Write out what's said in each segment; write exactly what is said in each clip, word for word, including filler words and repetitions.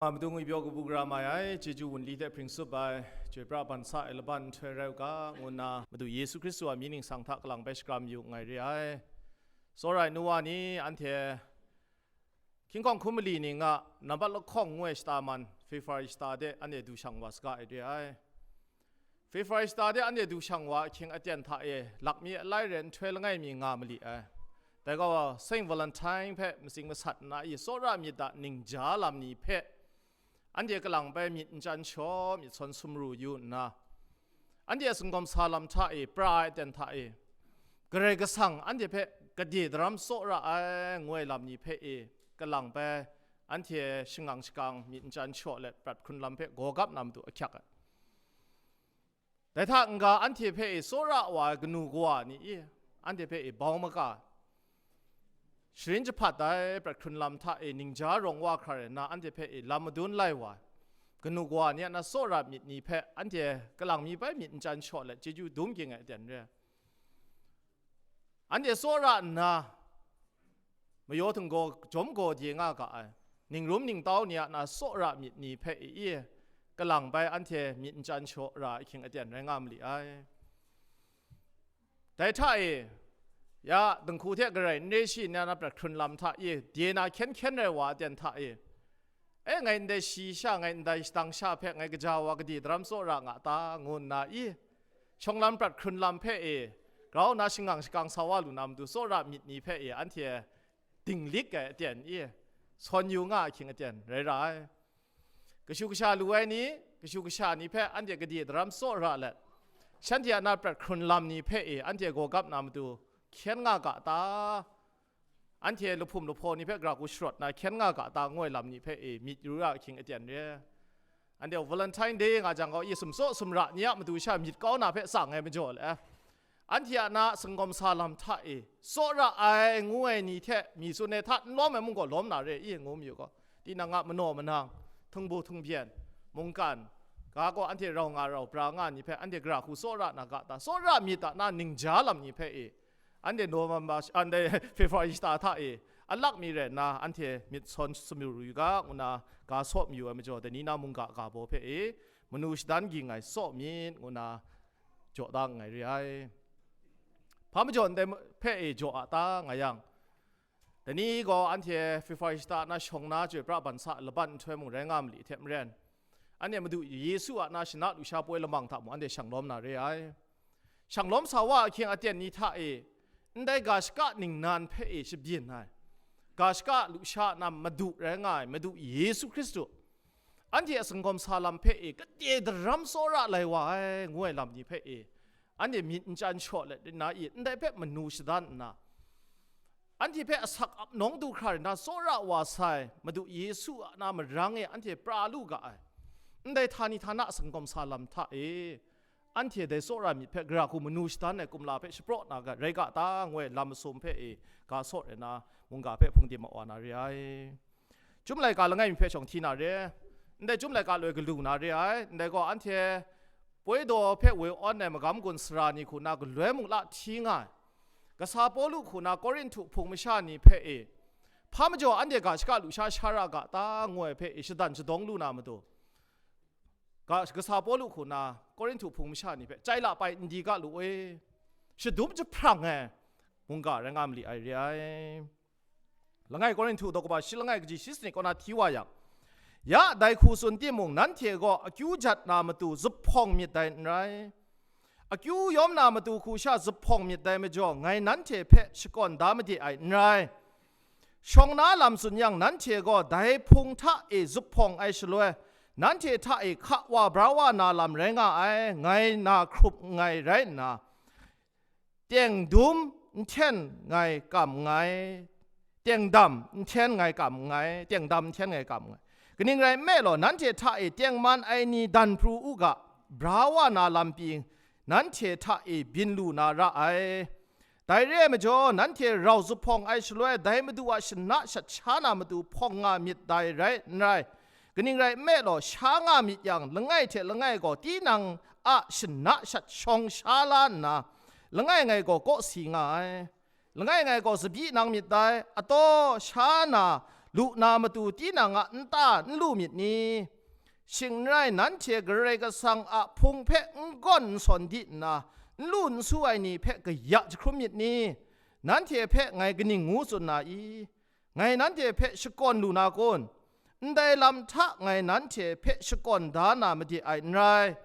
Madu ngwi pyaw kabu gara mai ai, chyeju wunli hte hpring tsup ai, chyoi pra ban sa ai laban nhtoi rai u ga, ngu nna Madu Yesu Hkristu a mying ningsang hta kalang bai shakram yu nngai re ai. Tsawra ai nu wa ni, anhte hkying hkawng hkum mali ning a nambat lahkawng ngu ai shata man, February shata de anhte du shang wa saga ai re ai. February shata de anhte du shang wa ahkying aten hta e, lakmi alai re nhtoi langai mi nga mali ai. Dai gaw, Saint Valentine hpe matsing masat nna i tsawra myit da ningja lam ni hpe, anhte kalang bai myit n chyan shaw, myit sawn sumru yu nna, anhte a singawm sa lam hta e, pra ai aten hta e, Karai Kasang anhte hpe kade daram tsawra ai, ngu ai lam ni hpe e, kalang bai anhte shangang shakang myit n chyan shaw let prat hkrun lam hpe gawgap na matu ahkyak ai. Dai hta n-ga anhte hpe e tsawra wa ai kanu kawa ni i, anhte hpe e bau maga, sharin jahpat ai prat hkrun lam hta e ningja rawng wa hkra rai nna, anhte hpe e lam madun lai wa ai kanu kawa ni a na tsawra myit ni hpe, anhte kalang mi bai myit n chyan shaw let chyeju dum ging ai aten re. Anhte tsawra nna, mayaw htinggaw jawm gaw de nga ga ai, ningrum ningtau ni a na tsawra myit ni hpe i, kalang bai anhte myit n chyan shaw ra ahkying aten rai nga mali ai. Dai hta e, ya, dinghku hte garai n re shi ni a na prat hkrun lam hta e, de na hkyen hkyen rai wa aten hta e, e, ngai ndai shi sha, ngai ndai shadang sha hpe ngai gaja wa kade daram tsawra nga ta, ngu nna i, shawng lam prat hkrun lam hpe e, grau na shangang shakang sa wa lu na matu tsawra myit ni hpe e, anhte dinglik ai aten i, sawn yu nga ahkying aten rai ra ai. Kashu kasha lu ai ni, kashu kasha ni hpe anhte kade daram tsawra let, shanhte a na prat hkrun lam ni hpe e, anhte gawgap na matu hkyen nga ga ta, anhte lahpum lahpaw ni hpe gara hku sharawt na hkyen nga ga ta, ngu ai lam ni hpe e myit yu ra ahkying aten re. Anhte Valentine Day nga jang gaw, i sumtsaw sumra ni a matu sha myit kau na hpe tsang ai majaw le, anhte a na singawm sa lam hta e tsawra ai ngu ai ni hte mi tsun ai hta n lawm ai mung gaw lawm na re i, ngu mayu gaw, tinang a manaw manang, htingbu htingbyen, mungkan, ga gaw anhte rau nga rau bra nga ni hpe anhte gara hku tsawra na ga ta, tsawra myit a na ningja lam ni hpe e, anhte November, anhte February shata hta e, alak mi rai nna, anhte myit sawn sumru yu ga, ngu nna ga saw mayu ai majaw, dai ni na mungga ga baw hpe e, manu shadan ging ai saw myit, ngu nna jaw da nngai re ai. Hpa majaw ndai hpe e jaw a ta, nga yang, dai ni gaw anhte February shata na shawng na chyoi pra ban sa laban nhtoi mung rai nga mali hte maren, anhte Madu Yesu a na shana lusha poi lamang hta mung anhte shang lawm na re ai. Shang lawm sa wa ahkying aten ni hta e, ndai ga shaka ningnan hpe e shabyin ai, ga shaka lusha na Madu rai nga ai Madu Yesu Hkristu, anhte a singawm sa lam hpe e kade daram tsawra lai wa ai, ngu ai lam ni hpe e, anhte myit n chyan shaw let rin na i, ndai hpe manu shadan nna, anhte hpe asak ap nawng du hkra rin na tsawra wa sai Madu Yesu a na marang e anhte pra lu ga ai. Ndai htani htana a singawm sa lam hta e, anhte dai tsawra myit hpe gara hku manu shadan ai kumla hpe shapraw na ga, rai ga ta, ngu ai lam masum hpe e ga saw rai na, mungga hpe hpung dim wa na re ai. Chyum laika langai mi hpe shawng hti na re, ndai chyum laika loi galu na re ai, ndai gaw anhte poi daw hpe woi awn ai magam gun sara ni hku na galoi mung la hti nga ai, kasa Pawlu hku na Korinhtu hpung masha ni hpe e, hpa majaw anhte ga shaka lusha sha ra ga ta, ngu ai hpe e shadan shadawng lu na matu, ga, kasa Pawlu hku na Korinhtu hpung masha ni hpe chyai la pai n di ga lu e, shadum jahprang ai mungga rai nga mali ai re ai. Langai Korinhtu daw kaba shi langai kaji shi sanit kaw na hti wa yang, ya dai hku tsun timung, nanhte gaw akyu jat na matu zuphpawng myit dai n rai. Akyu yawm na matu hku sha zuphpawng myit dai majaw, ngai nanhte hpe shakawn da made ai n rai. Shawng na lam tsun yang, nanhte gaw dai hpung hta e zuphpawng ai shaloi, nanhte hta e hka wa bra wa na lam rai nga ai, ngai na hkrup nngai rai nna, tengdum n hten ngai kam nngai, tengdam n hten ngai kam nngai, tengdam n hten ngai kam nngai. Kaning rai nme law, nanhte hta e tengman ai ni dan pru u ga, bra wa na lam pyi nanhte hta e byin lu na ra ai. Dai re ai majaw, nanhte rau zuphpawng ai shaloi, dai Madu a shana shat sha na matu hpawng nga myit dai rai n rai. Kaning rai nme law, sha nga myit yang, langai hte langai gaw tinang a shana shat shawng sha la nna, langai ngai gaw kawsi nga ai. Langai ngai gaw tsabyi nang myit dai, ataw, sha na lu na matu tinang a nta n lu myit ni? Shing n rai, nanhte Karai Kasang a Hpung hpe n gawn n sawn di nna, n lu n su ai ni hpe kaya jahkrum myit ni? Nanhte hpe ngai kaning ngu tsun na i? Ngai nanhte hpe shakawn lu na kun? Ndai lam hta ngai nanhte hpe shakawn da na made ai n rai.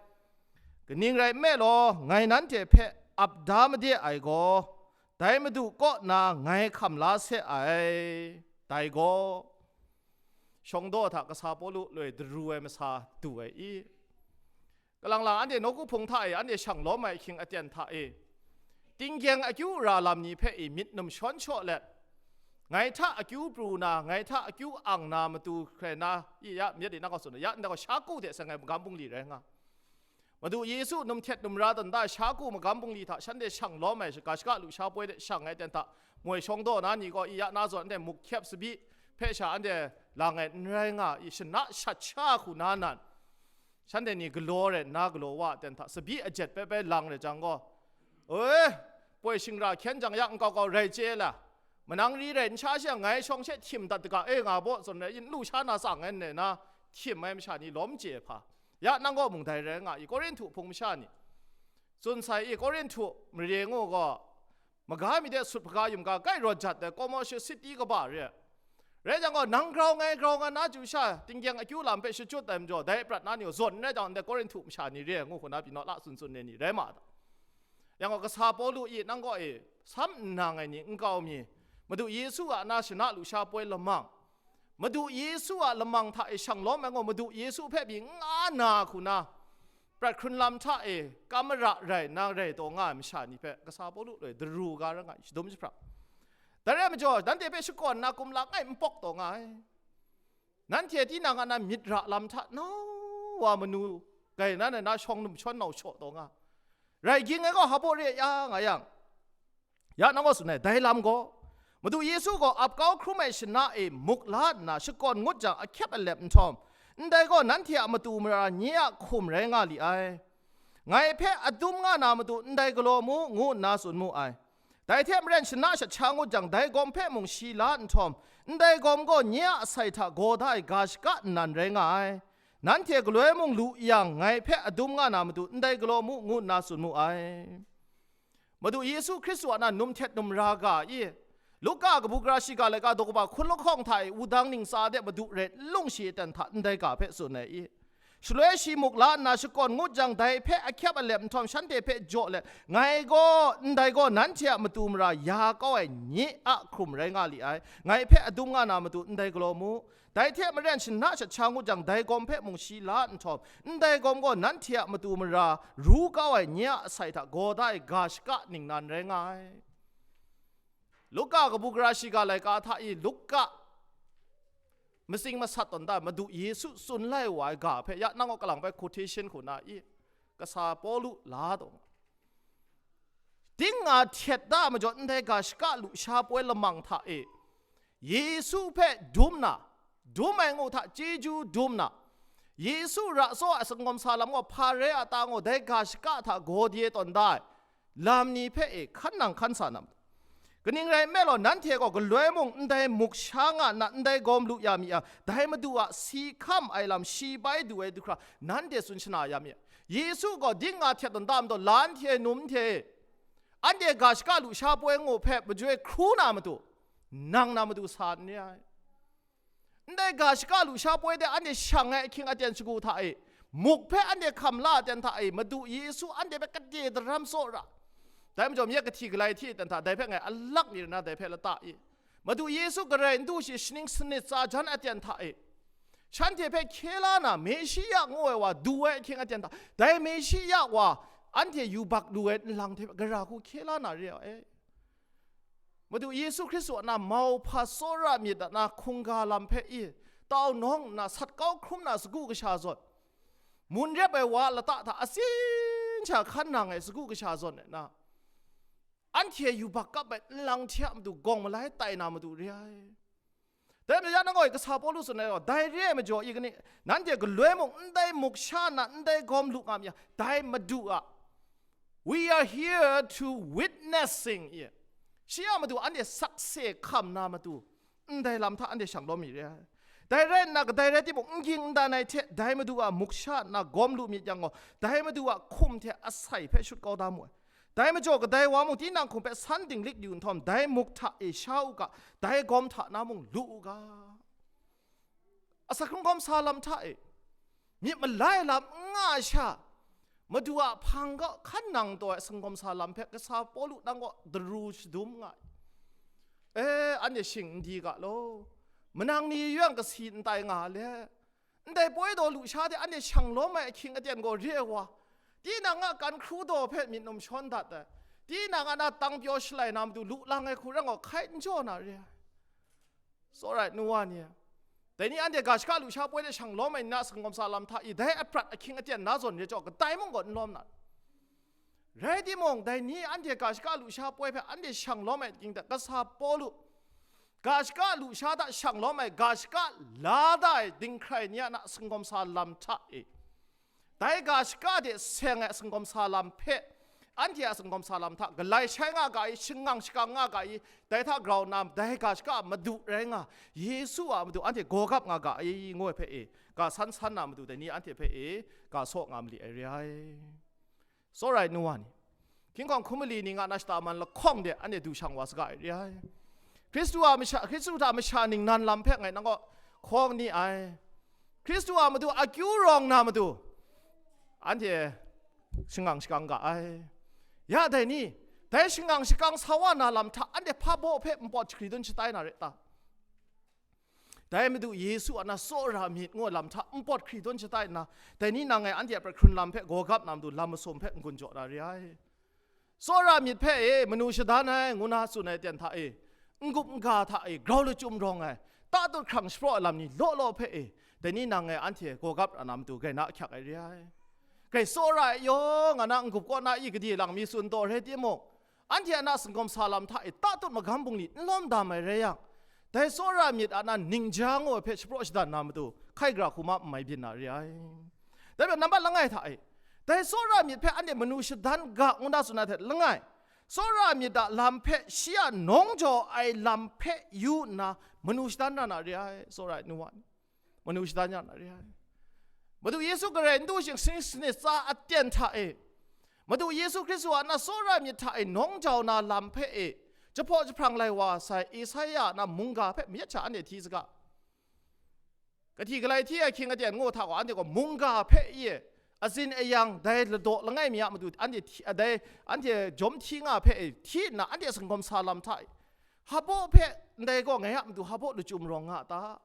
Kaning rai nme law, ngai nanhte hpe ap da made ai gaw, dai Madu kaw na ngai hkam la se ai. Dai gaw, shawng daw hta kasa Pawlu loi daru ai masa du ai i? Kalang lang anhte nawku hpung hta e, anhte shang lawm ai ahkying aten hta e, tinggyeng akyu ra lam ni hpe i myit num shawn shaw let, ngai hta akyu pru na, ngai hta akyu ang na matu hkrai na, i ya, myit i na gaw tsun, ya ndai gaw Shaku hte seng ai magam bungli rai nga. Madu Yesu num htet num ra tawn da ai Shaku magam bungli hta shanhte shang lawm ai, shaga shaga lusha poi de shang ai ten hta moi shawng daw na ni gaw, i ya na zawn anhte muk hkyep tsabyi hpe sha anhte lang ai n rai nga i, shana shat sha hku na nan, shanhte ni galaw rai nna galaw wa ten hta tsabyi ajet pai pai lang rai jang gaw, "Oi, poi shingra hkyen jang ya nkau kau rai chye la, manang ri rai n sha she ngai shawng she htim dat daga e nga baw," zawn rai, n lu sha na tsang ai nnoi na htim ai masha ni lawm chye hpa, ya nang gaw mung dai rai nga i, Korinhtu hpung masha ni tsun sai i, Korinhtu mare ngu gaw, maga mi de sut hpaga yum ga kai rawt jat ai Komoshe siti kaba re. Rai jang gaw, nang grau ngai grau nga na chyu sha, tinggyeng akyu lam hpe shachyut ai majaw, dai prat na ni gaw zawn n rai jang, ndai Korinhtu masha ni re ai ngu hku na pyi naw la tsun tsun ai ni rai ma ta? Yang gaw, kasa Pawlu i, nang gaw e, sam nna ngai ni nkau mi, Madu Yesu a na shana lusha poi lamang, Madu Yesu a lamang hta e shang lawm ai gaw, Madu Yesu hpe pyi n nga na hku na, prat hkrun lam hta e kam mara rai nna rai taw nga ai masha ni hpe kasa Pawlu loi daru ga ra nga, shadum jahprang. Dai rai majaw, nanhte hpe shakawn na kumla ngai n pawk taw nga ai. Nanhte tinang a na myit ra lam hta nau wa manu gai nan ai na shawng num shawn nau shaw taw nga. Rai ging ai gaw hpa baw re ya nga yang, ya nang gaw tsun ai, dai lam gaw, Madu Yesu gaw ap kau hkrum ai shana e muk la nna shakawn ngut jang, ahkyep alep nhtawm, ndai gaw nanhte a matu mara nye a hkum rai nga li ai. Ngai hpe adum nga na matu ndai galaw mu, ngu nna tsun mu ai. Dai hte maren shana shat sha ngut jang, dai gawm hpe mung shi la nhtawm, ndai gawm gaw nye a asai hta gaw da ai ga shaka nnan rai nga ai. Nanhte galoi mung lu yang, ngai hpe adum nga na matu ndai galaw mu, ngu nna tsun mu ai. Madu Yesu Hkristu a na num htet num ra ga i? Luka kabu gara shiga laika daw kaba hkun lahkawng hta e wudang ntsa de Madu rai n lung shi ai ten hta ndai ga hpe tsun ai i? Shaloi shi muk la nna shakawn ngut jang, dai hpe ahkyep alep nhtawm shanhte hpe jaw let, ngai gaw, ndai gaw nanhte a matu mara ya kau ai nye a hkrum rai nga li ai, ngai hpe adum nga na matu ndai galaw mu. Dai hte maren shana shat sha ngut jang, dai gawm hpe mung shi la nhtawm, ndai gawm gaw nanhte a matu mara ru kau ai nye a asai hta gaw da ai ga shaka ningnan rai nga ai. Luka kabu gara shiga laika hta i Luka matsing masat tawn da ai Madu Yesu tsun lai wa ai ga hpe ya nang gaw kalang bai quotation hku na i? Kasa Pawlu la taw nga. Ding nga htet da ai majaw, ndai ga shaka lusha poi lamang hta e Yesu hpe dum na, dum ai ngu hta chyeju dum na, Yesu ra tsaw ai sangawm sa lam gaw hpa re a ta ngu, dai ga shaka hta gaw de tawn da ai lam ni hpe e hkan nang hkan sa na matu. Kaning rai nme law, nanhte gaw galoi mung ndai muk sha nga nna ndai gawm lu ya mi yang, dai Madu a si hkam ai lam shi bai du ai du hkra nanhte tsun shana ya mi. Yesu gaw ding nga htet tawn da ai majaw, la anhte num hte anhte ga shaka lusha poi ngu hpe majoi hkru na matu, nang na matu sa n re ai. Ndai ga shaka lusha poi de anhte shang ai ahkying aten shagu hta e, muk hpe anhte hkam la aten hta e, Madu Yesu anhte hpe kade daram tsaw ra. Dai majaw, myit kahti galai hti aten hta, dai hpe ngai alak mi rai na, dai hpe lata i? Madu Yesu garai n du shi, shaning sanit tsa jan aten hta e, shanhte hpe hkye la na, Meshiya ngu ai wa du ai ahkying aten hta, dai Meshiya wa anhte yubak lu ai nlang hte gara hku hkye la na re ai. Madu Yesu Hkristu a na mauhpa tsawra myit a na hkungga lam hpe i, tau nawng nna sat kau hkrum na sagu kasha zawn, mun rep ai wa lata hta atsin sha hkan nang ai sagu kasha zawn e na, anhte yubak kap ai nlang hte a matu gawng malai tai na matu re ai. Dai majaw, nang gaw kasa Pawlu tsun ai gaw, dai re ai majaw i kani, nanhte galoi mung ndai muk sha nna ndai gawm lu nga mi yang, dai Madu a, we are here to witnessing i? Shi a matu anhte sakse hkam na matu, ndai lam hta anhte shang lawm mi re ai. Dai rai nna, kadai rai timung, n ging n dan ai hte, dai Madu a muk sha nna gawm lu myit yang gaw, dai Madu a hkum hte asai hpe shut kau da mu ai. Dai majaw, kadai wa mung tinang hkum hpe san dinglik yu nhtawm, dai muk hta e sha u ga, dai gawm hta na mung lu u ga. Asa hkungkawm sa lam hta e, myit malai lam n nga ai sha, Madu a hpang kaw hkan nang taw ai asa hkungkawm sa lam hpe kasa Pawlu nang kaw daru shadum nga ai. E, anhte shing n di ga law, manang ni yawng kasi n tai nga le, ndai poi daw lusha de anhte shang lawm ai ahkying aten gaw re ai wa, tinang a kan hkru daw hpe myit num shawn dat ai, tinang a na tang pyaw shalai na matu lu lang ai hku rang gaw hkai n jaw na re ai. Tsawra ai nu wa ni, dai ni anhte ga shaka lusha poi de shang lawm ai ni na asa hkungkawm sa lam hta i, dai aprat ahkying aten na zawn re jaw, kadai mung gaw n lawm na. Rai timung, dai ni anhte ga shaka lusha poi hpe anhte shang lawm ai ting hta, kasa Pawlu, ga shaka lusha hta shang lawm ai, ga shaka la da ai dinghkrai ni a na asa hkungkawm sa lam hta e, dai ga shaka de seng ai asa hkungkawm sa lam hpe, anhte a asa hkungkawm sa lam hta galai shai nga ga i, shangang shakang nga ga i, dai hta grau nna, dai ga shaka a Madu rai nga, Yesu a Madu anhte gawgap nga ga i, ngu ai hpe e, ga san san na matu dai ni anhte hpe e, ga saw nga mali ai re ai. Tsawra ai nu wa ni, hkinghkawng hkum mali ni nga na shata man lahkawng de anhte du shang wa saga ai re ai. Hkristu a masha, Hkristu hta masha ningnan lam hpe ngai nang kaw hkawng ni ai. Hkristu a matu akyu rawng na matu, anhte shangang shakang ga ai. Ya dai ni, dai shangang shakang sa wa na lam hta anhte hpa baw hpe npawt jahkri dun shatai na re ta? Dai Madu Yesu a na tsawra myit ngu ai lam hta npawt hkri dun shatai nna, dai ni nang ngai anhte a pra hkrun lam hpe gawgap na matu lam masum hpe n-gun jaw na re ai. Tsawra myit hpe e manu shadan ai ngu na tsun ai ten hta e, n-gup n-ga hta e grau lachyum rawng ai, tatut hkrang shapraw ai lam ni law law hpe e, dai ni nang ngai anhte gawgap ra na matu grai na ahkyak ai re ai. Grai tsawra ai yawng a na n-gup kaw na i gade lang mi tsun taw rai timung, anhte a na singkawm sa lam hta e tatut magam bungli n lawm dam ai rai yang, dai tsawra myit a na ningja ngu ai hpe shapraw shadan na matu hkai gara hku ma n mai byin na re ai. Dai hpe nambat langai hta e, dai tsawra myit hpe anhte manu shadan ga ngu na tsun na hte langai, tsawra myit a lam hpe shi a nawng jaw ai lam hpe yu nna manu shadan na na re ai, tsawra ai nu wa ni. Manu shadan ya na re ai. Madu Yesu garai n du shing, sini sini tsa aten hta e, Madu Yesu Hkristu a na tsawra myit hta e nawng jau na lam hpe e, jahpaw jahprang lai wa sai Esaia a na mungga hpe mayat sha anhte hti saga. Kahti galai hti ai hkying aten ngu hta gaw, anhte gaw mungga hpe i e, azin ayang dai ladaw langai mi a matu anhte hti, dai anhte jawm hti nga hpe e, hti nna anhte a singkawm sa lam hta e, hpabaw hpe ndai gaw ngai a matu hpabaw lachyum rawng nga a ta?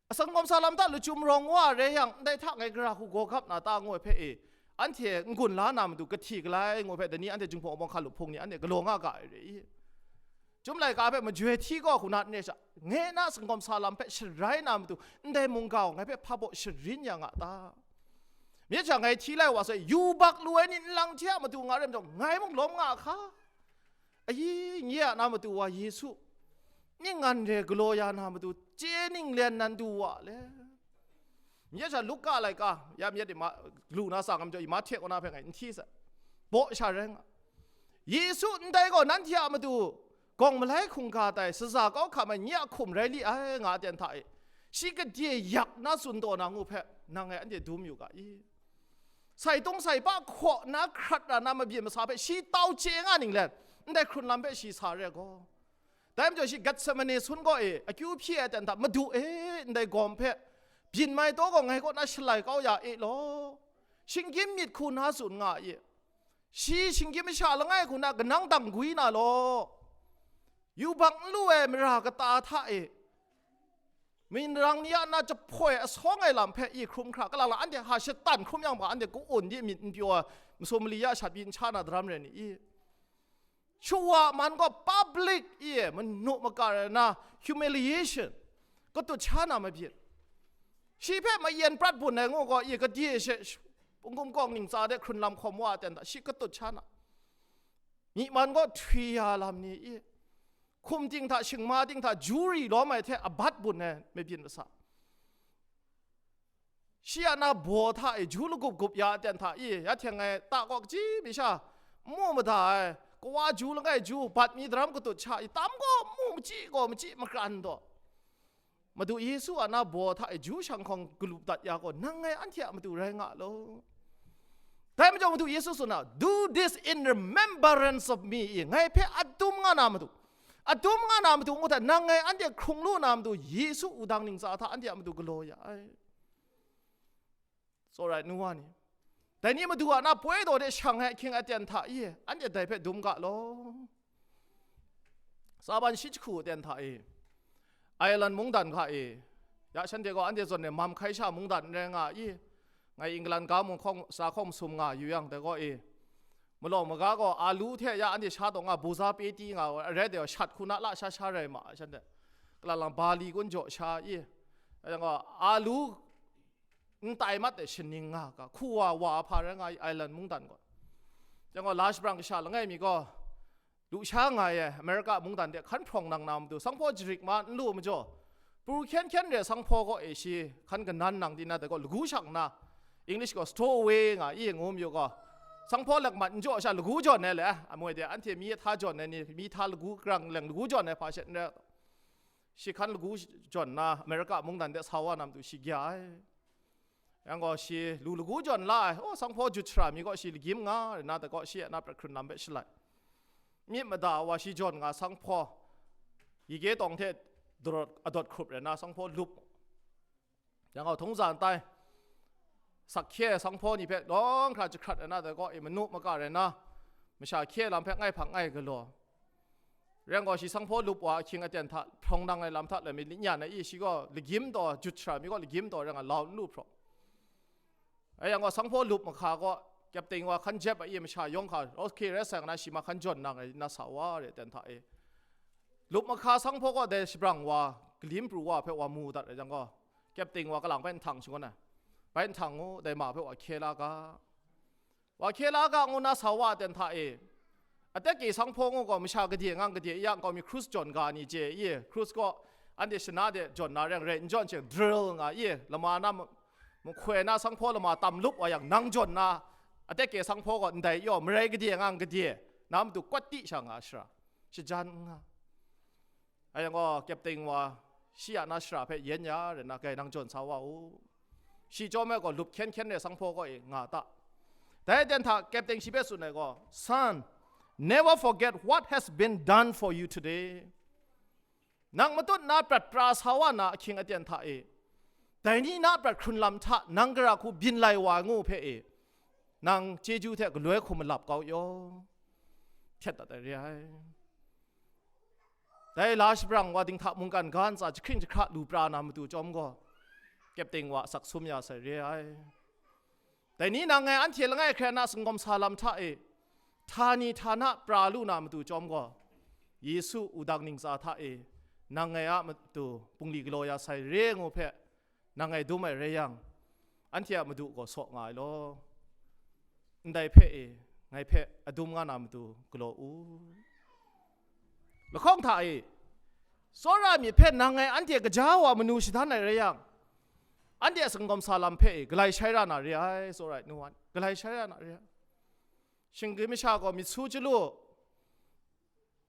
Atsang kawmsa lam hta lachyum rawng wa re yang, ndai hta ngai gara hku gaw gap na ta ngu ai hpe e, anhte n-gun la na matu kahti galai ngu ai hpe, dai ni anhte Jinghpaw Wunpawng hkalup hpung ni anhte galaw nga ga ai re i? Chyum laika hpe majoi hti gaw hku na n re sha, ngai na atsang kawmsa lam hpe sharai na matu, ndai mungga gaw ngai hpe hpa baw sharin ya nga ta? Myit sha ngai hti lai wa sai, yubak lu ai ni nlang hte a matu nga re majaw, ngai mung lawm nga a hka? Ayi, nye a na matu wa Yesu, ning ngan re galaw ya na matu chye ninglen nan du wa le. Nye sha Luka laika, ya myit i ma, lu na sa ngam jaw i, Mahte kaw na hpe ngai n hti sa, baw sha rai nga. Yesu ndai gaw nanhte a matu gawng malai hkungga tai, saza kau hkam ai nye a hkum rai li ai, nga ten hta e, shi gade yak na tsun taw na ngu hpe, nang ngai anhte dum yu ga i? Sai tung sai pa hkaw na hkrat ra na mabyin masa hpe shi tau chye nga ninglen, ndai hkrun lam hpe shi sa re gaw. Dai majaw shi Getsemane sun gaw e, akyu hpyi ai ten hta, Madu e, ndai gawm hpe byin mai taw gaw ngai kaw na shalai kau ya e law, shinggyim myit hku na tsun nga i? Shi shinggyim masha langai hku na kanang dang gwi na law, yubak n lu ai mara kata hta e, minrang ni a na jahpoi asawng ai lam hpe i hkrum hkra, kalang lang anhte hka shatan hkrum yang hpa, anhte ka-un di myit n pyaw ai, masum mali ya shat pyi n sha na daram rai ni i? Shawa man gaw public i e, manu makar ai na humiliation, katut sha na mabyin. Shi hpe mayen prat bun ai ngu gaw i, gade she, sh-, hpung gum kawng ning tsa de hkrun lam hkawm wa ten hta, shi katut sha na. Myi man gaw htwi ya lam ni i, hkum ting hta, shingma ting hta, juri lawm ai hte abat bun ai mabyin masa. Shi a na baw hta e, ju lagup gup ya ten hta i, ya hte ngai ta kaw kaji mi sha, n mu mada ai, kawa ju langai ju, bat mi daram katut sha i, tam gaw n mu machyi gaw machyi makran taw, Madu Yesu a na baw hta e Ju shang hkawng galup dat ya gaw, nang ngai anhte a matu rai nga law. Dai majaw Madu Yesu tsun na, "Do this in remembrance of me," i, ngai hpe adum nga na matu, adum nga na matu ngu hta, nang ngai anhte hkrung lu na matu, Yesu wudang ntsa hta anhte a matu galaw ya ai. Tsawra ai nu wa ni, dai ni Madu a na poi daw de shang ai ahkying aten hta i, anhte dai hpe dum ga law. Tsaban shi jahku aten hta i, Ireland mungdan hka i, ya shanhte gaw anhte zawn e mam hkai sha mungdan n rai nga i, ngai England ga mung hkawng, sa hkawng masum nga yu yang dai gaw i, malaw maga gaw alu hte ya anhte sha taw nga, buza peti nga, arai dai gaw shat hku na la sha sha rai ma ai shanhte. Kalang lang bali kun jaw sha i, yang gaw alu n tai mat de shaning nga ga, hku wa wa hpa rai nga ai Ireland mungdan gaw. Yang gaw, la shabrang kasha langai mi gaw, lusha nga ai America mungdan de hkan hprawng nang na matu, sanghpaw jarik ma n lu majaw, pru hkyen hkyen re sanghpaw gaw e shi hkan kanan nang di na dai gaw, lagu shang nna, English gaw stowaway nga i ngu mayu gaw, sanghpaw lakmat n jaw sha lagu jawn ai le, amoi de anhte mi hta jawn ai ni, mi hta lagu grang leng lagu jawn ai hpa she n rai, shi hkan lagu jawn na, America mungdan de sa wa na matu shi gya ai. Yang gaw shi lu lagu jawn la ai, o, sanghpaw jut shara mi gaw shi lagyim nga, rai na, dai gaw shi a na prat hkrun lam hpe shalai. Myit mada wa shi jawn nga sanghpaw, yige tawng hte dawt, adawt hkrup rai na, sanghpaw lup. Yang gaw, htung zan tai, sak hkye sanghpaw ni hpe lawng hkra jahkrat rai na, dai gaw i manu maka rai na, masha hkye lam hpe ngai hpang ngai galaw. Rai yang gaw, shi sanghpaw lup wa ahkying aten hta hprawng nang ai lam hta lai mi, lanyan ai i, shi gaw lagyim taw, jut shara mi gaw lagyim taw rai nga, lau n lu hpraw. Rai yang gaw, sanghpaw lup mahka gaw, kyepting wa hkan jep ai i, masha yawng hka, okay, rai sai nga na, shi ma hkan jawn nang ai na sa wa re, aten hta e. Lup mahka sanghpaw gaw dai shabrang wa, kalim pru wa hpe wa mu dat rai yang gaw, kyepting wa kalang bai nhtang shangun ai. Bai nhtang u, dai ma hpe wa hkye la ga. Wa hkye la ga ngu na sa wa aten hta e, atek e sanghpaw ngu gaw masha gade ngang gade yang gaw mi krus jawn ga ni chye i, krus gaw anhte shana de jawn na reng rai n jawn she drill nga i, lama na ma-, mahkoi na sanghpaw lama tam lup wa yang nang jawn na, atek e sanghpaw gaw ndai yaw marai gade ngang gade na matu kwat ti sha nga shara, shajan n nga. Rai yang gaw, kyepting wa, shi a na shara hpe yen ya rai na, gai nang jawn sa wa u. Shi chyawm ai gaw, lup hkyen hkyen re sanghpaw gaw e nga ta. Dai aten hta kyepting shi hpe tsun ai gaw, "Son, never forget what has been done for you today." Nang matut na prat pra sa wa na ahkying aten hta e, dai ni na prat hkrun lam hta nang gara hku byin lai wa ai ngu hpe e, nang chyeju hte galoi hkum malap kau yaw, htet dat ai re ai. Dai la shabrang wa dinghta mungkan ga ntsa jahkring jahkra lu pra na matu chyawm gaw, kyepting wa asak sum ya sai re ai. Dai ni nang ngai anhte langai hkrai na singkawm sa lam hta e, htani htana pra lu na matu chyawm gaw, Yesu wudang ntsa hta e, nang ngai a matu bungli galaw ya sai re ngu hpe, nang ngai dum ai rai yang, anhte a madu gaw saw nga ai law. Ndai hpe e, ngai hpe adum nga na matu galaw u. Lahkawng hta e, tsawra myit hpe nang ngai anhte gaja wa manu shadan ai rai yang, anhte a singkawm sa lam hpe e, galai shai ra na re ai, tsawra ai nu wan, galai shai ra na re ai. Shinggyim masha gaw myit su chyalu,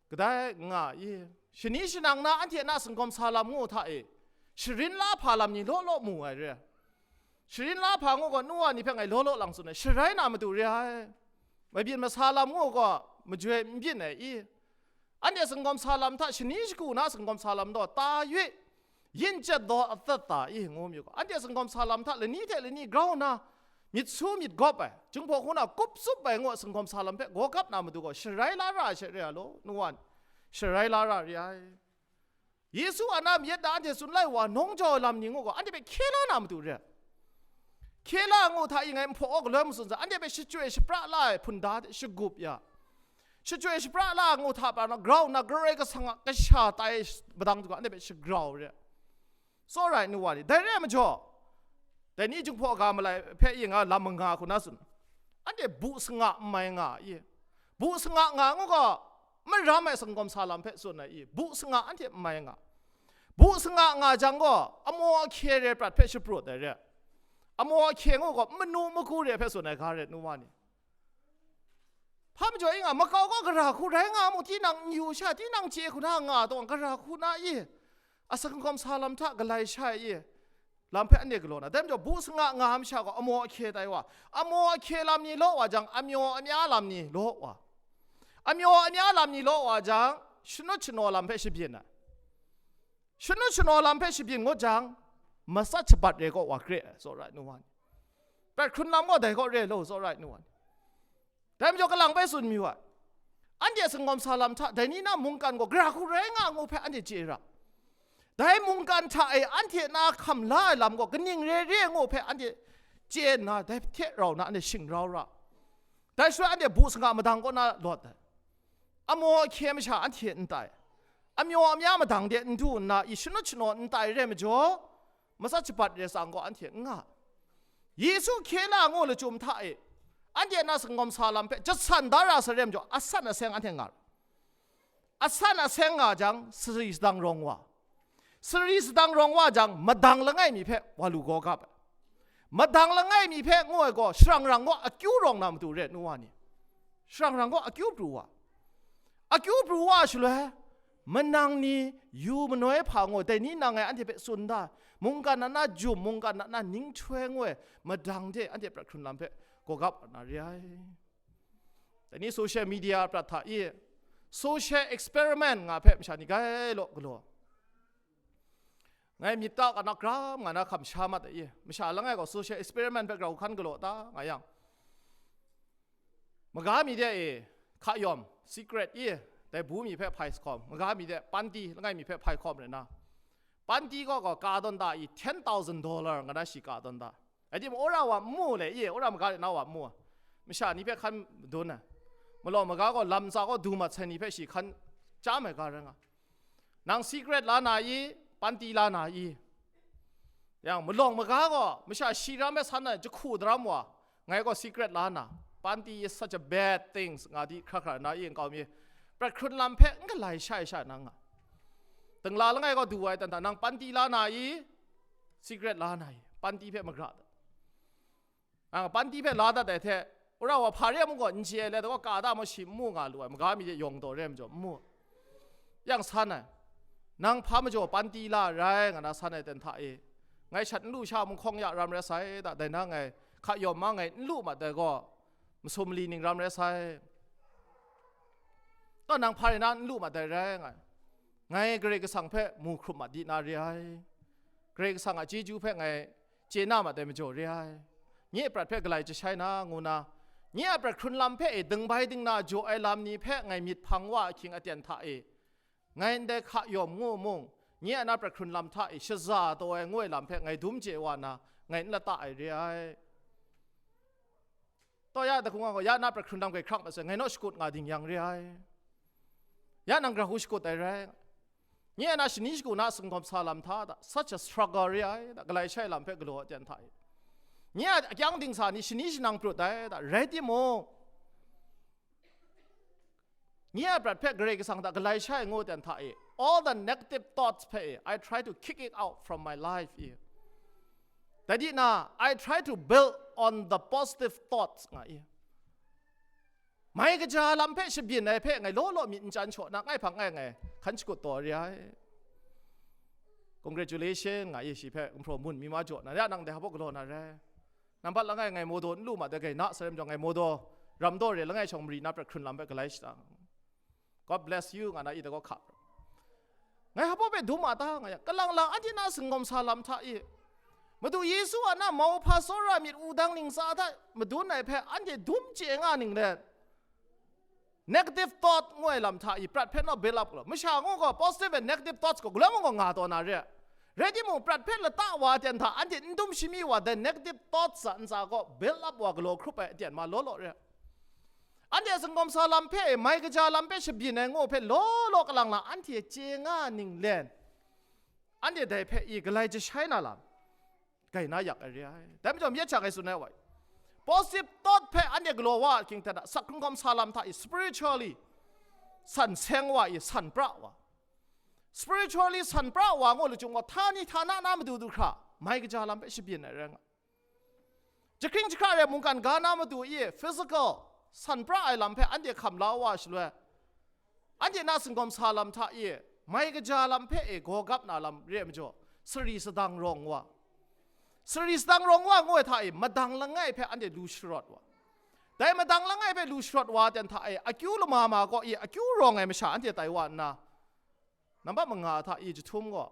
kadai nga i, shani shanang na anhte na singkawm sa lam ngu hta e, sharin la hpa lam ni law law mu ai re. Sharin la hpa ngu gaw, nu wa ni hpe ngai law law lang tsun ai, sharai na matu re ai. Mabyin masa lam ngu gaw, majoi n byin ai i, anhte singkawm sa lam hta shani shagu na singkawm sa lam taw, ta yui, yin chyat daw atat ta i, ngu mayu gaw, anhte singkawm sa lam hta lani hte lani grau nna, myit su myit gawp ai, Jinghpaw hku na kup tsup ai ngu a singkawm sa lam hpe gaw gap na matu gaw, sharai la ra ai she re ai law, nu wa ni, sharai la ra re ai. Yesu a na mayat na anhte tsun lai wa, nawng jau ai lam ni ngu gaw, anhte hpe hkye la na matu re ai. Hkye la ngu hta i ngai nhpaw gaw galoi matsun sa, anhte hpe shachyoi shapra la ai hpunda hte shagup ya, shachyoi shapra la ngu hta pra na, grau nna Karai Kasang a kasha tai madang hte gaw anhte hpe shagrau re ai. Tsawra ai nu wa ni, dai re ai majaw, dai ni Jinghpaw ga malai hpe yin nga lam manga hku na tsun, anhte bu sanga n mai nga i, bu sanga nga ngu gaw, maram ai singkawm sa lam hpe tsun ai i, bu sanga anhte n mai nga, bu sanga nga jang gaw, amaw ahkye re prat hpe shapraw ai re, amaw ahkye ngu gaw, manu magu re hpe tsun ai ga re, nu wa ni. Hpa majaw i nga, makau gaw gara hku rai nga mu, tinang n yu sha, tinang chye hku na nga taw, gara hku na i, asak hkawm sa lam hta galai sha i, lam hpe anhte galaw na. Dai majaw, bu sanga nga masha gaw amaw ahkye tai wa, amaw ahkye lam ni law wa jang, amyaw amya lam ni law wa, amyaw amya lam ni law wa jang, shanut shanaw lam hpe shabyin ai. Shanut shanaw lam hpe shabyin ngut jang, matsat shabat re gaw wa kre ai, tsawra ai nu wa ni. Prat hkrun lam gaw dai gaw re lo, tsawra ai nu wa ni. Dai majaw, kalang bai tsun mi wa, anhte sanggawm sa lam hta, dai ni na mungkan gaw gara hku rai nga ngu hpe anhte chye ra. Dai mungkan hta e anhte na hkam la ai lam gaw kaning re re ngu hpe anhte chye nna, dai hte rau na anhte shing rau ra. Dai shaloi anhte bu sanga madang kaw na lawt ai. Amaw ahkye masha anhte n tai. Amyaw amya madang de n du nna, i shanut shanaw n tai re majaw, matsat shabat re tsang gaw anhte n nga. Yesu hkye la ngu lachyum hta e, anhte na sanggawm sa lam hpe jatsan da ra sa re majaw, asan aseng anhte nga ra. Asan aseng nga jang, sari sadang rawng wa. Sari sadang rawng wa jang, madang langai mi hpe wa lu gaw gap ai. Madang langai mi hpe ngu ai gaw, sharang rang gaw akyu rawng na matu re, nu wa ni. Sharang rang gaw akyu pru wa. Akyu pru wa shaloi, manang ni yu manoi hpa ngu, dai ni nang e anhte hpe tsun da, mungkan a na jum, mungkan a na ninghtoi ngu ai, madang de anhte prat hkrun lam hpe gawgap na re ai. Dai ni social media prat hta i, social experiment nga hpe masha ni gai law galaw. Ngai myit ta kanak gram nga na hkam sha mat ai i, masha langai gaw social experiment hpe grau hkan galaw ta nga yang, maga mi de e, hka yawm, secret i, dai bu mi hpe hpai hkawm, maga mi de panti langai mi hpe hpai hkawm rai na, panti gaw gaw ka tawn ta i, ten thousand dollar nga na shi ka tawn ta. Rai timung, wora wa n mu le, ye, wora maga na wa n mu, masha ni hpe hkan madun ai. Malawng maga gaw lam tsa gaw du mat sai ni hpe shi hkan chyam ai ga rai nga. Nang secret la na i, panti la na i? Yang malawng maga gaw masha shi ram e san ai jahku daram wa, ngai gaw secret la na, panti is such a bad things nga di hkra hkra na i nkau mi, prat hkrun lam hpe n galai shai sha na nga. Dingla langai gaw du ai tan hta, nang panti la na i, secret la na i, panti hpe magra dat. Nang panti hpe la dat ai hte, wora wa hpa re mung gaw n chye ai, le da gaw ka da ma shi n mu nga lu ai, maga mi de yawng daw re ai majaw n mu. Yang san ai, nang hpa majaw panti la rai nga na san ai ten hta e, ngai shat n lu sha mung hkawng ya ram rai sai da, dai na ngai hka yawm ma ngai n lu mat dai gaw, masum mali ning ram rai sai. Kaw nang hpa re na n lu mat dai rai nga ai. Ngai Karai Kasang hpe mu hkrup mat di na re ai. Karai Kasang a chyeju hpe ngai chye na mat ai majaw re ai. Nye a prat hpe galai jashai na, ngu na, nye a prat hkrun lam hpe e dingbai dingna jaw ai lam ni hpe ngai myit hpang wa ahkying aten hta e, ngai ndai hka yawm ngu mung, nye a na prat hkrun lam hta e shaza taw ai ngu ai lam hpe ngai dum chye wa na, ngai n lata ai re ai. Taw ya, dahkung wa gaw, ya na prat hkrun lam grai hkrang masai, ngai naw shakut nga ding yang re ai. Ya nang grau shakut ai rai. Nye a na shani shagu na singkawm sa lam hta da, such a struggle re ai da, galai shai lam hpe galaw aten hta e. Nye a akyang dingsa ni shani shanang prut ai da, rai timung, nye a prat hpe Karai Kasang hta galai shai ngu ten hta e, all the negative thoughts hpe e, I try to kick it out from my life e. Dai di na, I try to build on the positive thoughts nga e. Mai kaja lam hpe shabyin ai hpe ngai law law myit n chyan shaw na, ngai hpang ngai ngai hkan shakut taw re ai. Congratulation nga e, shi hpe gumhpraw mun mi ma jaw na, ya nang dai hpa galaw na re. Nampat langai ngai Mawdaw n lu ma dai, gai na sarim jawng ngai Mawdaw ram daw re langai shawng mari na prat hkrun lam hpe galai shadang. God bless you nga na i da gaw hka. Ngai hpa hpe dum a ta nga yang, kalang lang anhte na singkawm sa lam hta i, Madu Yesu a na mau hpa tsawra myit wudang ntsa hta madun ai hpe anhte dum chye nga ning let, negative thought ngu ai lam hta i prat hpe naw build up galaw. Masha ngu gaw positive and negative thoughts gaw galaw mung gaw nga taw na re. Rai timung, prat hpe lata wa aten hta anhte n dum shami wa, the negative thoughts a ntsa gaw build up wa galaw hkrup ai aten ma law law re. Anhte singkawm sa lam hpe, mai kaja lam hpe shabyin ai ngu hpe law law kalang lang anhte chye nga ning let, anhte dai hpe i galai jashai na lam gai na yak ai re ai. Dai majaw, myit hta ngai tsun ai wa, positive thought hpe anhte galaw wa ahkying hta na, sak hkrung hkawm sa lam hta i spiritually san seng wa i san pra wa, spiritually san pra wa ngu lachyum gaw, htani htana na madu du hkra mai kaja lam hpe shabyin ai rai nga. Jahkring jahkra re mungkan ga na madu i physical san pra ai lam hpe anhte hkam la wa shaloi, anhte na singkawm sa lam hta e, mai kaja lam hpe e gawgap na lam re ai majaw, sari sadang rawng wa, sari sadang rawng wa ngu ai hta e, madang langai hpe anhte lu sharawt wa. Dai madang langai hpe lu sharawt wa ten hta e, akyu lama ma kaw e, akyu rawng ai masha anhte tai wa nna, nambat manga hta i jahtum gaw,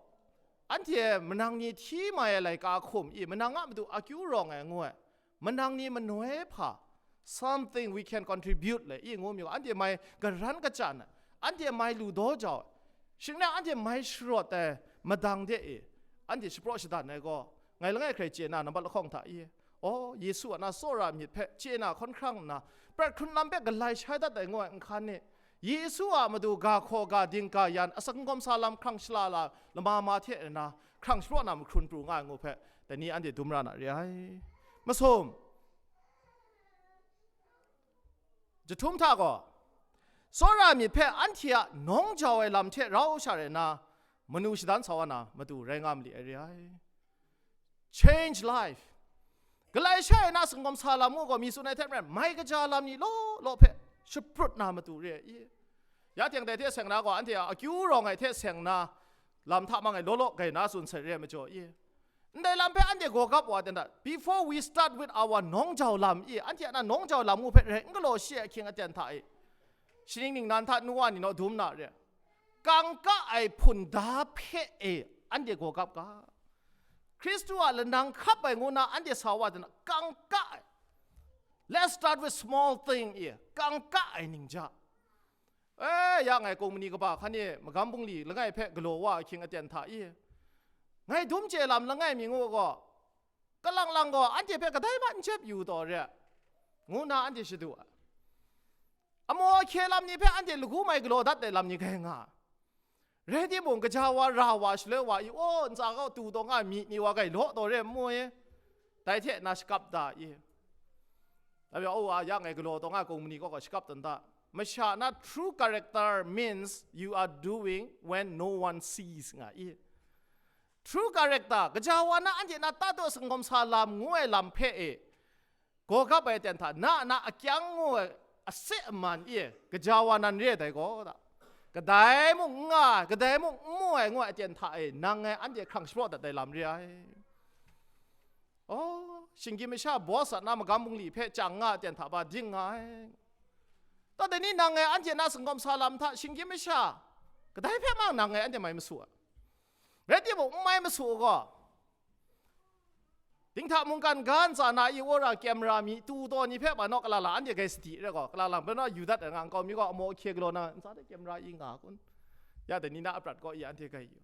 anhte manang ni hti mai ai laika hkum i manang a matu akyu rawng ai ngu ai, manang ni manoi hpa, something we can contribute le i ngu mi gaw, anhte mai garan kachyan ai, anhte mai lu daw jau ai, shing nang anhte mai sharawt ai madang de e, anhte shapraw shadan ai gaw, ngai langai hkrai chye na nambat lahkawng hta i, aw, Yesu a na tsawra myit hpe chye na hkawn hkrang nna, prat hkrun lam hpe galai shai dat ai ngu ai nhkan ni, Yesu a matu ga hkaw, ga ding, ga yan, asak n gawm sa lam hkrang shala la lama ma hte na hkrang shapraw na mahkrun pru nga ai ngu hpe, dai ni anhte dum ra na re ai. Masum, jahtum hta gaw, tsawra myit hpe anhte a nawng jau ai lam hte rau sha rai na, manu shadan sa wa na matu rai nga mali ai re ai. Change life. Galai sha e na singkawm sa lam ngu gaw, mi tsun ai hte maren, mai kaja lam ni law law hpe shaprut na matu re ai i. Ya teng dai hte seng na gaw, anhte a akyu rawng ai hte seng na lam hta mang e law law gai na tsun sai re ai majaw i. Ndai lam hpe anhte gawgap wa dan dat, before we start with our nawng jau lam i, anhte a na nawng jau lam ngu hpe rai n galaw shi ai ahkying aten hta e, shaning ningnan hta nu wa ni naw dum na re, kangka ai hpunda hpe e anhte gawgap ga. Hkristu a lanang hkap ai ngu na anhte sa wa dan, kangka ai. Let's start with small thing i, kangka ai ning ja. E, ya ngai kung mani kaba hkan e magam bungli langai hpe galaw wa ahkying aten hta i, ngai dum chye lam langai mi ngu gaw, kalang lang gaw anhte hpe kadai ma n jep yu taw re, ngu na anhte shadu ai. Amaw ahkye lam ni hpe anhte lagu mai galaw dat ai lam ni gai nga. Rai timung, gaja wa ra wa shaloi wa i, aw, ntsa kau tu taw nga mi ni wa gai law taw re n mu i, dai hte na shakap da i. Tabi, aw, a ya ngai galaw taw nga kung mani kaw gaw shakap dan da. Masha na true character means you are doing when no one sees nga i. True character, gaja wa na anhte na ta daw singkawm sa lam ngu ai lam hpe e, gawgap ai ten hta, na a na akyang ngu ai ase aman e, gaja wa nan re ai dai gaw da. Kadai mung n nga ai, kadai mung n mu ai ngu ai aten hta e, nang ngai anhte hkrang shapraw dat ai lam re ai. Oh, shinggyim masha boss a na magam bungli hpe chyang nga ai aten hta ba ding nga ai. Taw dai ni nang ngai anhte na singkawm sa lam hta shinggyim masha kadai hpe mang nang ngai anhte mai masu ai. Rai timung, n mai masu u gaw, dinghta mungkan ga ntsa na i wora camera mi tu taw ni hpe ba naw kalala anhte gai sadi re gaw, kalala bai naw yu dat ai nga nkau mi gaw amaw ahkye galaw na ntsa de camera i nga kun? Ya dai ni na aprat gaw i anhte gai yu.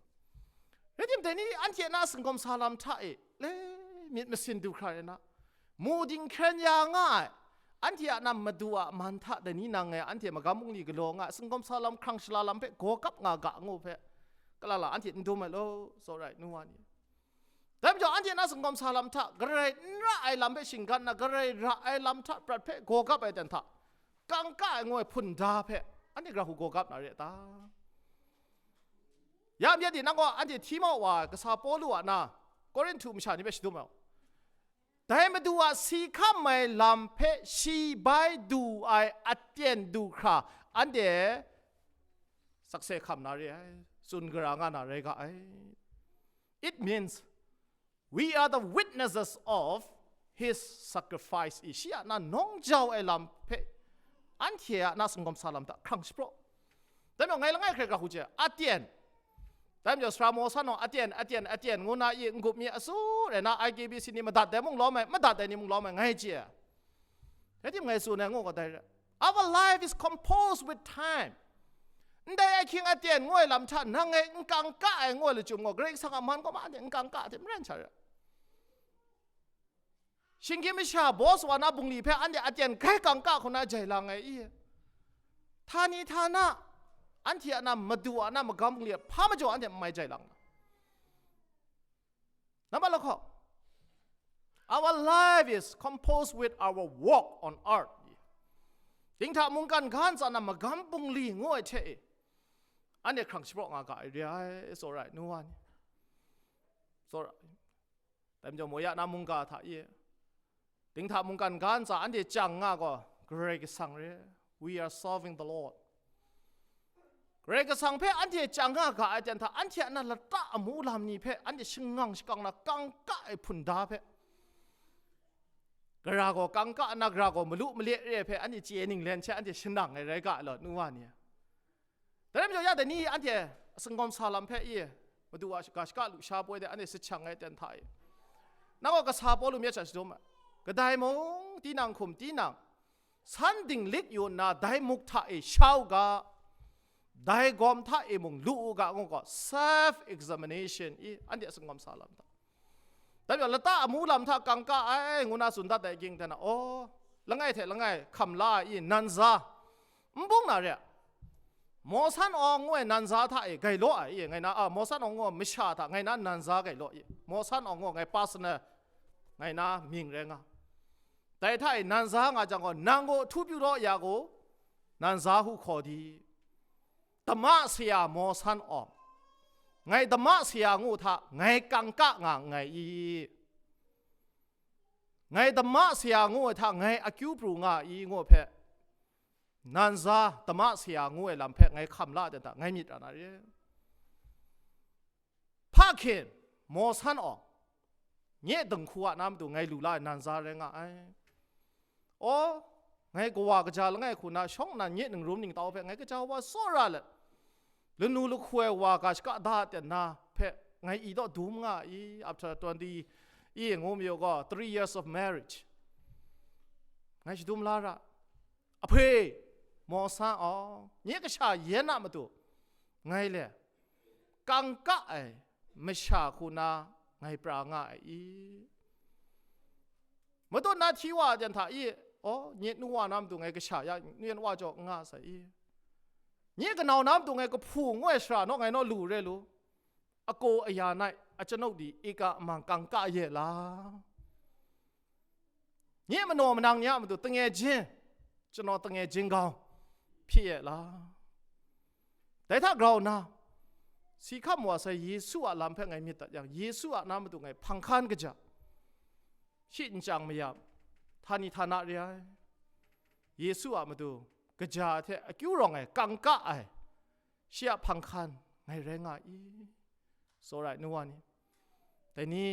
Rai tim, dai ni anhte na singkawm sa lam hta e, le, myit masin du hkra re na, mu dinghkren ya nga ai, anhte a nam madu a man hta dai ni nang ngai anhte magam bungli galaw nga ai, singkawm sa lam hkrang shala lam hpe gaw kap nga ga ngu hpe, kalala anhte n dum ai law, tsawra ai nu wa ni. Dai majaw anhte na singkawm sa lam hta, garai n ra ai lam hpe shinggan na, garai ra ai lam hta prat hpe gaw kap ai ten hta, kangka ai ngu ai hpunda hpe anhte gara hku gaw kap na re a ta? Ya myit di nang gaw anhte hti mau wa ai kasa Pawlu a na, Korinhtu masha ni hpe shadum ai. Dai Madu a si hkam ai lam hpe shi bai du ai aten du hkra, anhte sakse hkam na re ai, tsun gara nga na rai ga ai. It means we are the witnesses of his sacrifice. I shi a na nawng jau ai lam hpe, anhte a na singkawm sa lam hta hkrang shapraw. Dai majaw ngai langai hkrai ga hku chye, aten. Dai majaw sara maw san naw aten, aten, aten ngu na i n-gup mi asu rai na, I K B C ni madat ai mung lawm ai, madat ai ni mung lawm ai, ngai chye. Rai tim ngai tsun ai ngu gaw dai re. Our life is composed with time. Ndai ahkying aten ngu ai lam hta nang ngai n kangka ai ngu ai lachyum gaw, Karai Kasang a man kaw ma anhte n kangka ai hte maren sha re. Shinggyim masha boss wa na bungli hpe anhte aten grai kangka hku na jai lang ai i? Htani htana, anhte a na Madu a na magam bungli hpa majaw anhte n mai jai lang na. Nambat lahkawng, our life is composed with our walk on earth. Dinghta mungkan ga ntsa na magam bungli ngu ai hte e, anhte hkrang shapraw nga ga ai re ai, tsawra ai, nu wa ni. Tsawra ai. Dai majaw, Moya na mungga hta e, dinghta mungkan ga ntsa anhte chyang nga gaw, Karai Kasang re, we are serving the Lord. Karai Kasang hpe anhte chyang nga ga ai ten hta, anhte a na lata amu lam ni hpe anhte shangang shakang na kangka ai hpunda hpe, gara gaw kangka na, gara gaw malu male re hpe anhte chye ninglen hte anhte shanang ai rai ga law, nu wa ni. Dai rai majaw, ya dai ni anhte a singawm sa lam hpe i, Madu a ga shaka lusha poi de anhte sachang ai ten hta i, nang gaw kasa Pawlu myit sha shadum ai. Kadai mung, tinang hkum tinang, san dinglik yu nna dai muk hta e sha u ga, dai gawm hta e mung lu u ga, ngu gaw self examination i anhte a singawm sa lam hta. Dai majaw, lata amu lam hta kangka ai, ngu na tsun dat ai ging hte na, aw, langai hte langai hkam la ai i, nan za, n bung na re, mawsan awng ngu ai nan za hta e gai law ai i, ngai na, a, mawsan awng ngu ai masha hta ngai na nan za gai law i, mawsan awng ngu ai ngai personal, ngai na mying rai nga. Dai hta e nan za nga jang gaw, nang gaw htu pyu law ya gaw, nan za hu hkaw di. Dama saya mawsan awng, ngai dama saya ngu hta ngai kangka nga nngai i? Ngai dama saya ngu ai hta ngai akyu pru nga i, ngu hpe, nan za dama saya ngu ai lam hpe ngai hkam la ai ten hta ngai myit ra na re. Hpa hkin, mawsan awng, nye dinghku a na matu ngai lu la ai nan za rai nga ai. Aw, ngai kawa kaja langai hku na shawng nnan nye ningrum ningtau hpe ngai gaja wa tsawra let, lanu lahku ai wa ga shaka da ten na hpe ngai i daw dum nga i, after twenty i ngu mayu gaw, three years of marriage, ngai shadum la ra. Ahpe, mawsan awng, nye kasha yan a matu ngai le kangka ai masha hku na ngai pra nga ai i? Matut na hti wa ai jan hta i, aw, nye nu wa na matu ngai kasha ya, nye nu wa jaw n nga sai i? Nye kanau na matu ngai kahpu ngu ai shara naw ngai naw lu re lu, ako aya nai, ajanok di ika amang kangka ye la? Nye manaw manang ni a matu tange jin, chanaw tange jin gau hpyi e la? Dai hta grau nna, si hkam wa sai Yesu a lam hpe ngai myit dat yang, Yesu a na matu ngai hpang hkan kaja, shi nchyang mayam, htani htana re ai, Yesu a matu kaja hte akyu rawng ai, kangka ai, shi a hpang hkan ngai rai nga i? Tsawra ai nu wa ni, dai ni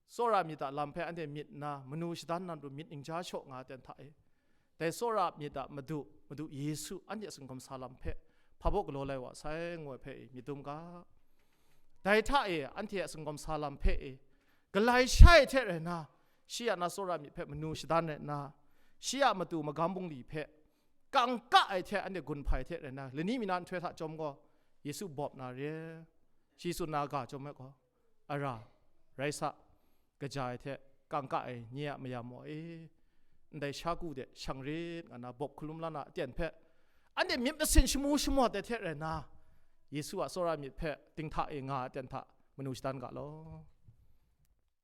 tsawra myit a lam hpe anhte myit nna, manu shadan na matu myit ningja shaw nga ai ten hta e, dai tsawra myit a Madu, Madu Yesu anhte a singawm sa lam hpe hpa baw galaw lai wa sai, ngu ai hpe e myit dum ga. Dai hta e anhte a singawm sa lam hpe e galai shai hte rai nna, shi a na tsawra myit hpe manu shadan rai nna, shi a matu magam bungli hpe kangka ai hte anhte gun hpai hte rai nna, lani mi na nhtoi hta chyawm gaw, Yesu bawp na re, shi tsun na ga chyawm ai gaw, ara, rai sa, kaja ai hte kangka ai nye a mayam maw e, ndai sha ku de shang rit nga na bawp hkalum la na aten hpe, anhte myit masin shamu shamawt ai hte rai nna, Yesu a tsawra myit hpe dinghta e nga ai aten hta manu shadan ga law.